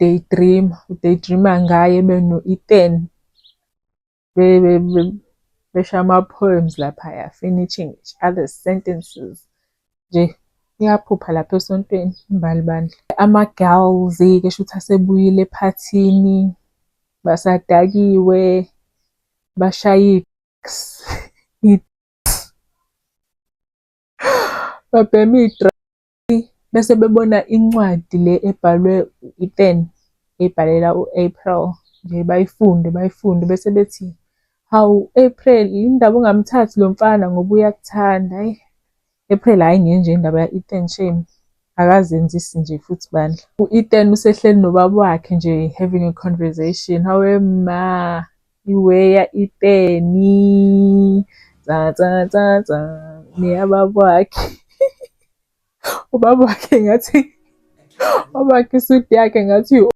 Daydream, u-daydream-a ngaye beno-Ethan besho ama-poems laphaya, finishing each other's sentences. Nje uyaphupha lapha esontweni uMbali bandla. Ama-girls-ke shuthi asebuyile ephathini, basadakiwe, bashaye babhema bese bebona incwadi le ebhalwe u-Ethan ebhalela u-April. Nje bayifunde bayifunde bese bethi, hawu April, yini ndaba ungamthathi lo mfana ngoba uyakuthanda? Hhayi, April hhayi ngenje indaba ya-Ethan shame. Akazenzisi nje futhi bandla. U-Ethan usehleli nobaba wakhe nje having a conversation. Hawe ma, iwe ya-Ethan, tsa tsa tsa tsa, neyababa wakhe. Ubaba wakhe ngathi, ubaba wakhe isudi yakhe ngathi.